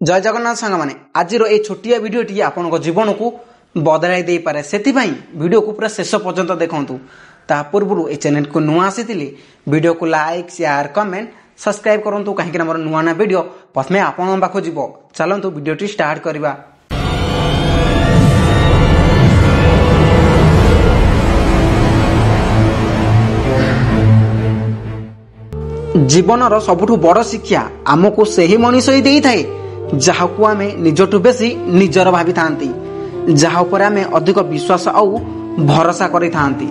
ଜୟ ଜଗନ୍ନାଥ ସାଙ୍ଗମାନେ, ଆଜିର ଏଇ ଛୋଟିଆ ଭିଡ଼ିଓଟି ଆପଣଙ୍କ ଜୀବନକୁ ବଦଳାଇ ଦେଇପାରେ। ସେଥିପାଇଁ ଭିଡ଼ିଓକୁ ପୁରା ଶେଷ ପର୍ଯ୍ୟନ୍ତ ଦେଖନ୍ତୁ। ତା ପୂର୍ବରୁ ଏ ଚ୍ୟାନେଲକୁ ନୂଆ ଆସିଥିଲେ ଭିଡ଼ିଓକୁ ଲାଇକ୍, ସେୟାର, କମେଣ୍ଟ, ସବସ୍କ୍ରାଇବ୍ କରନ୍ତୁ, କାହିଁକିନା ମୋର ନୂଆ ନୂଆ ଭିଡ଼ିଓ ପ୍ରଥମେ ଆପଣଙ୍କ ପାଖକୁ ଯିବ। ଚାଲନ୍ତୁ ଭିଡ଼ିଓଟି ଷ୍ଟାର୍ଟ କରିବା। ଜୀବନର ସବୁଠୁ ବଡ଼ ଶିକ୍ଷା ଆମକୁ ସେହି ମଣିଷ ହିଁ ଦେଇଥାଏ ଯାହାକୁ ଆମେ ନିଜଠୁ ବେଶୀ ନିଜର ଭାବିଥାନ୍ତି, ଯାହା ଉପରେ ଆମେ ଅଧିକ ବିଶ୍ୱାସ ଆଉ ଭରସା କରିଥାନ୍ତି।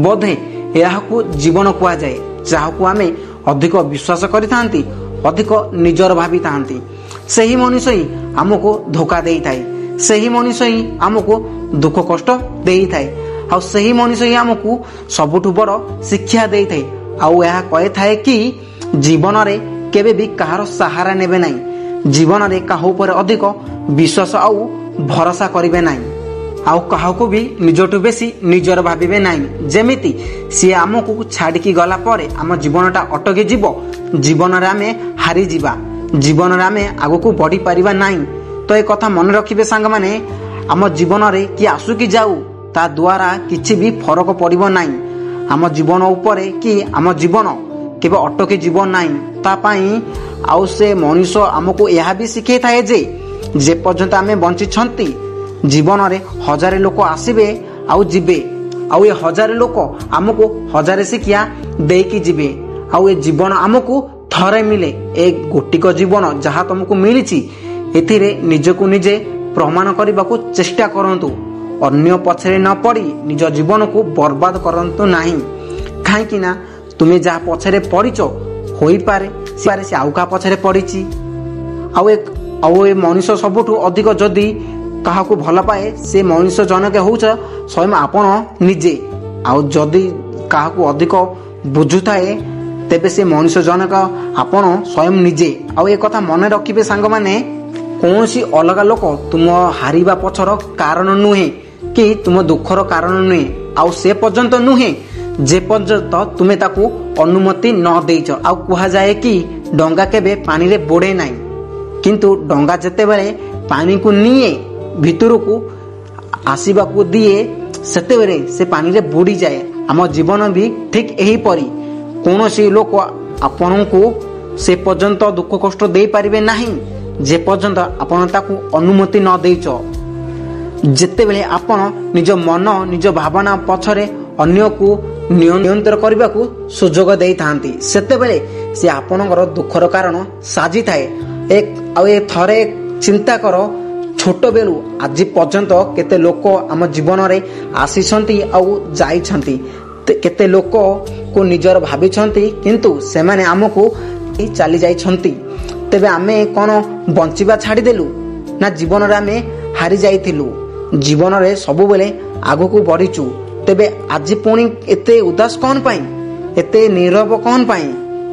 ବୋଧେ ଏହାକୁ ଜୀବନ କୁହାଯାଏ। ଯାହାକୁ ଆମେ ଅଧିକ ବିଶ୍ୱାସ କରିଥାନ୍ତି, ଅଧିକ ନିଜର ଭାବିଥାନ୍ତି, ସେହି ମଣିଷ ହିଁ ଆମକୁ ଧୋକା ଦେଇଥାଏ, ସେହି ମଣିଷ ହିଁ ଆମକୁ ଦୁଃଖ କଷ୍ଟ ଦେଇଥାଏ, ଆଉ ସେହି ମଣିଷ ହିଁ ଆମକୁ ସବୁଠୁ ବଡ଼ ଶିକ୍ଷା ଦେଇଥାଏ। ଆଉ ଏହା କହିଥାଏ କି ଜୀବନରେ କେବେ ବି କାହାର ସାହାରା ନେବେ ନାହିଁ, ଜୀବନରେ କାହା ଉପରେ ଅଧିକ ବିଶ୍ୱାସ ଆଉ ଭରସା କରିବେ ନାହିଁ, ଆଉ କାହାକୁ ବି ନିଜଠୁ ବେଶୀ ନିଜର ଭାବିବେ ନାହିଁ। ଯେମିତି ସିଏ ଆମକୁ ଛାଡ଼ିକି ଗଲା ପରେ ଆମ ଜୀବନଟା ଅଟକି ଯିବ, ଜୀବନରେ ଆମେ ହାରିଯିବା, ଜୀବନରେ ଆମେ ଆଗକୁ ବଢ଼ିପାରିବା ନାହିଁ। ତ ଏ କଥା ମନେ ରଖିବେ ସାଙ୍ଗମାନେ, ଆମ ଜୀବନରେ କିଏ ଆସୁ କି ଯାଉ ତା ଦ୍ୱାରା କିଛି ବି ଫରକ ପଡ଼ିବ ନାହିଁ ଆମ ଜୀବନ ଉପରେ, କି ଆମ ଜୀବନ କେବେ ଅଟକି ଯିବ ନାହିଁ ତା ପାଇଁ। ଆଉ ସେ ମଣିଷ ଆମକୁ ଏହା ବି ଶିଖେଇଥାଏ ଯେ ଯେପର୍ଯ୍ୟନ୍ତ ଆମେ ବଞ୍ଚିଛନ୍ତି ଜୀବନରେ ହଜାରେ ଲୋକ ଆସିବେ ଆଉ ଯିବେ, ଆଉ ଏ ହଜାରେ ଲୋକ ଆମକୁ ହଜାରେ ଶିକ୍ଷା ଦେଇକି ଯିବେ। ଆଉ ଏ ଜୀବନ ଆମକୁ ଥରେ ମିଳେ, ଏ ଗୋଟିକ ଜୀବନ ଯାହା ତମକୁ ମିଳିଛି ଏଥିରେ ନିଜକୁ ନିଜେ ପ୍ରମାଣ କରିବାକୁ ଚେଷ୍ଟା କରନ୍ତୁ। ଅନ୍ୟ ପଛରେ ନ ପଡ଼ି ନିଜ ଜୀବନକୁ ବର୍ବାଦ କରନ୍ତୁ ନାହିଁ, କାହିଁକି ନା ତୁମେ ଯାହା ପଛରେ ପଡ଼ିଛ ହୋଇପାରେ ସେ ଆଉ କାହା ପଛରେ ପଡ଼ିଛି। ଆଉ ଏ ମଣିଷ ସବୁଠୁ ଅଧିକ ଯଦି କାହାକୁ ଭଲ ପାଏ, ସେ ମଣିଷ ଜଣକ ହେଉଛ ସ୍ୱୟଂ ଆପଣ ନିଜେ। ଆଉ ଯଦି କାହାକୁ ଅଧିକ ବୁଝୁଥାଏ, ତେବେ ସେ ମଣିଷ ଜଣକ ଆପଣ ସ୍ୱୟଂ ନିଜେ। ଆଉ ଏ କଥା ମନେ ରଖିବେ ସାଙ୍ଗମାନେ, କୌଣସି ଅଲଗା ଲୋକ ତୁମ ହାରିବା ପଛର କାରଣ ନୁହେଁ କି ତୁମ ଦୁଃଖର କାରଣ ନୁହେଁ, ଆଉ ସେ ପର୍ଯ୍ୟନ୍ତ ନୁହେଁ ଯେପର୍ଯ୍ୟନ୍ତ ତୁମେ ତାକୁ ଅନୁମତି ନ ଦେଇଛ। ଆଉ କୁହାଯାଏ କି ଡଙ୍ଗା କେବେ ପାଣିରେ ବୁଡ଼େ ନାହିଁ, କିନ୍ତୁ ଡଙ୍ଗା ଯେତେବେଳେ ପାଣିକୁ ନିଏ, ଭିତରକୁ ଆସିବାକୁ ଦିଏ, ସେତେବେଳେ ସେ ପାଣିରେ ବୁଡ଼ିଯାଏ। ଆମ ଜୀବନ ବି ଠିକ୍ ଏହିପରି। କୌଣସି ଲୋକ ଆପଣଙ୍କୁ ସେ ପର୍ଯ୍ୟନ୍ତ ଦୁଃଖ କଷ୍ଟ ଦେଇପାରିବେ ନାହିଁ ଯେପର୍ଯ୍ୟନ୍ତ ଆପଣ ତାକୁ ଅନୁମତି ନ ଦେଇଛ। ଯେତେବେଳେ ଆପଣ ନିଜ ମନ, ନିଜ ଭାବନା ପଛରେ ଅନ୍ୟକୁ ନିୟନ୍ତ୍ରଣ କରିବାକୁ ସୁଯୋଗ ଦେଇଥାନ୍ତି, ସେତେବେଳେ ସେ ଆପଣଙ୍କର ଦୁଃଖର କାରଣ ସାଜିଥାଏ। ଆଉ ଏ ଥରେ ଚିନ୍ତା କର, ଛୋଟବେଳୁ ଆଜି ପର୍ଯ୍ୟନ୍ତ କେତେ ଲୋକ ଆମ ଜୀବନରେ ଆସିଛନ୍ତି ଆଉ ଯାଇଛନ୍ତି, କେତେ ଲୋକକୁ ନିଜର ଭାବିଛନ୍ତି କିନ୍ତୁ ସେମାନେ ଆମକୁ ଚାଲି ଯାଇଛନ୍ତି। ତେବେ ଆମେ କ'ଣ ବଞ୍ଚିବା ଛାଡ଼ିଦେଲୁ ନା ଜୀବନରେ ଆମେ ହାରି ଯାଇଥିଲୁ? ଜୀବନରେ ସବୁବେଳେ ଆଗକୁ ବଢ଼ିଛୁ। ତେବେ ଆଜି ପୁଣି ଏତେ ଉଦାସ କ'ଣ ପାଇଁ, ଏତେ ନୀରବ କ'ଣ ପାଇଁ?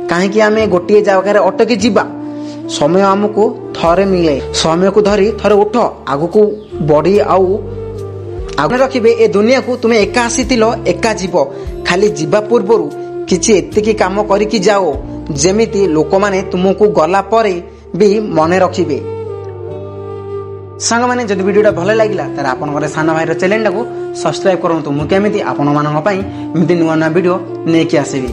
କାହିଁକି ଆମେ ଗୋଟିଏ ଜାଗାରେ ଅଟକି ଯିବା? ସମୟ ଆମକୁ ଥରେ ମିଳେ, ସମୟକୁ ଧରି ଥରେ ଉଠ, ଆଗକୁ ବଢ଼ି। ଆଉ ଆଗ ରଖିବେ, ଏ ଦୁନିଆକୁ ତୁମେ ଏକା ଆସିଥିଲ, ଏକା ଯିବ। ଖାଲି ଯିବା ପୂର୍ବରୁ କିଛି ଏତିକି କାମ କରିକି ଯାଅ ଯେମିତି ଲୋକମାନେ ତୁମକୁ ଗଲା ପରେ ବି ମନେ ରଖିବେ। ସାଙ୍ଗମାନେ, ଯଦି ଭିଡ଼ିଓଟା ଭଲ ଲାଗିଲା ତାହେଲେ ଆପଣଙ୍କର ସାନ ଭାଇର ଚ୍ୟାନେଲଟାକୁ ସବସ୍କ୍ରାଇବ୍ କରନ୍ତୁ। ମୁଁ କେମିତି ଆପଣମାନଙ୍କ ପାଇଁ ଏମିତି ନୂଆ ନୂଆ ଭିଡ଼ିଓ ନେଇକି ଆସିବି।